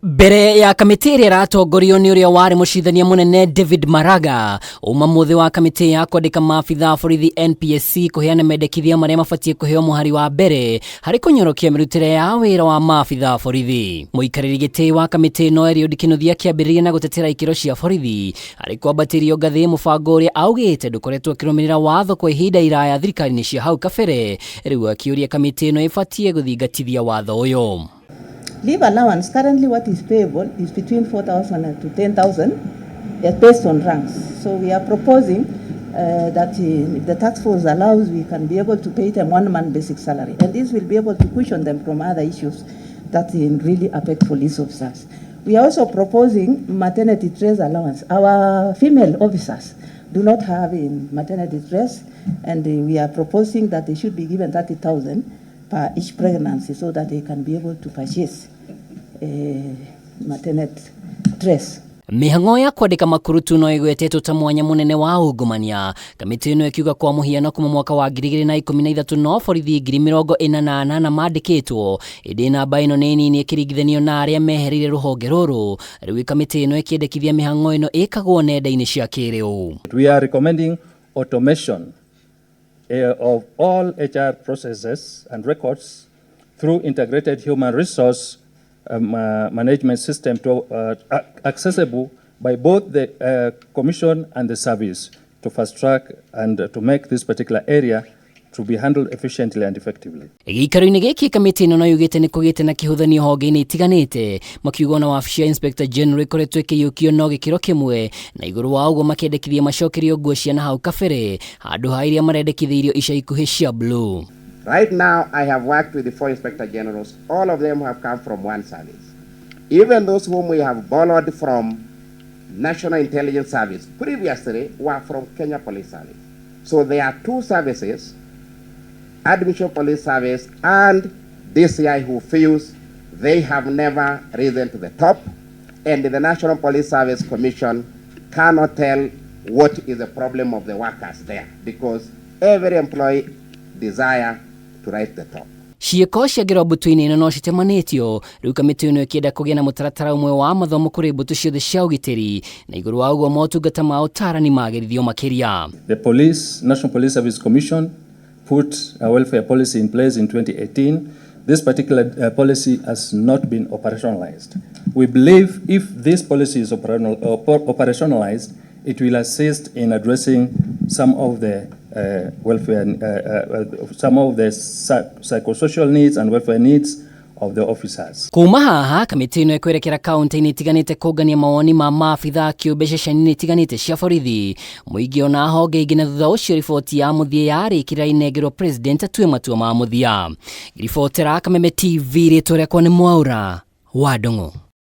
Mbere ya kamĩtĩ ĩrĩa ĩratongorio nĩ ũrĩa warĩ mũcirithania mũnene David Maraga, uma mũthĩ wa kamĩtĩ ya kwandĩka maabitha a borithi NPSC kũheana mendekithia marĩa mabatiĩ kũheo mũhari wa mbere harĩ kũnyorokia mĩrutĩre ya wĩra wa maabitha a borithi. Mũikarĩri gĩtĩ wa kamĩtĩ ĩno Eliud Kinuthia akĩambĩrĩria na gũtetera ikĩro cia borithi harĩ kwambatĩrio ngathĩ, mũbango ũrĩa augĩte ndũkoretwo ũkĩrũmĩrĩra watho kwa ihinda iraya thirikari-inĩ cia hau kabere. Rĩu akĩũria kamĩtĩ ĩno ĩbatiĩ gũthingatithia watho ũyũ. Leave allowance, currently what is payable is between 4,000 and to 10,000 based on ranks. So we are proposing that if the task force allows, we can be able to pay them 1 month basic salary. And this will be able to cushion them from other issues that really affect police officers. We are also proposing maternity dress allowance. Our female officers do not have in maternity dress, and we are proposing that they should be given 30,000 per each pregnancy so that they can be able to purchase a maternity dress. Mĩhang'o ya kwandĩka makurutu no ĩgwetetwo ta mwanya mũnene wa ungumania, kamĩtĩ ĩno ĩkiuga kwa mũhiano kuma mwaka wa 2013 no borithi 48,000 mandĩkĩtwo, ĩndĩ namba ĩno nĩ nini ĩkĩringithanio na arĩa mehereire rũhonge rũrũ. Rĩu kamĩtĩ ĩno ĩkĩendekithia mĩhang'o ĩno ĩkagwo nenda-inĩ cia kĩrĩu. We are recommending automation of all HR processes and records through integrated human resource management system to accessible by both the commission and the service to fast track and to make this particular area to be handled efficiently and effectively. Gĩikaro-inĩ gĩkĩ kamĩtĩ ĩno no yugĩte nĩ kũgĩte na kĩhũthanio honge-inĩ itiganĩte, makiuga ona wabici ya Inspector General ĩkoretwo ĩkĩiyũkio no gĩkĩro kĩmwe, na igũrũ wa ũguo makĩendekithia macokerio nguo cia na hau kabere handũ ha iria marendekithĩirio ica ikuhĩ cia blue. Right now, I have worked with the four inspector generals. All of them have come from one service. Even those whom we have borrowed from National Intelligence Service previously were from Kenya Police Service. So there are two services, Administration Police Service and DCI, who feels they have never risen to the top, and the National Police Service Commission cannot tell what is the problem of the workers there because every employee desire to rise to the top. Ciĩko cia ngero mbũtũ-inĩ ĩno no citemanĩtio. Rĩu kamĩtĩ ĩno ĩkĩenda kũgĩa na mũtaratara ũmwe wa mathomo kũrĩ mbũtũ ciothe cia ũgitĩri, na igũrũ wa ũguo motungata ma ũtarani magĩrithio makĩria. The police, National Police Service Commission put a welfare policy in place in 2018. This particular policy has not been operationalized. We believe if this policy is operationalized, it will assist in addressing some of the welfare, some of the psychosocial needs and welfare needs of the officers. Kuma haha kamĩtĩ ĩno ĩkwerekera kaunti-inĩ itiganĩte kũngania mawoni ma maabitha kĩũmbe ceceni-inĩ itiganĩte cia borithi, mũingĩ ona honge ingĩ, na thutha ũcio riboti ya mũthia yarĩkĩrĩra inengerwo president atue matua ma mũthia. Ribotera Kameme TV, rĩtwa rĩakwa nĩ Mwaura wa Ndung'u.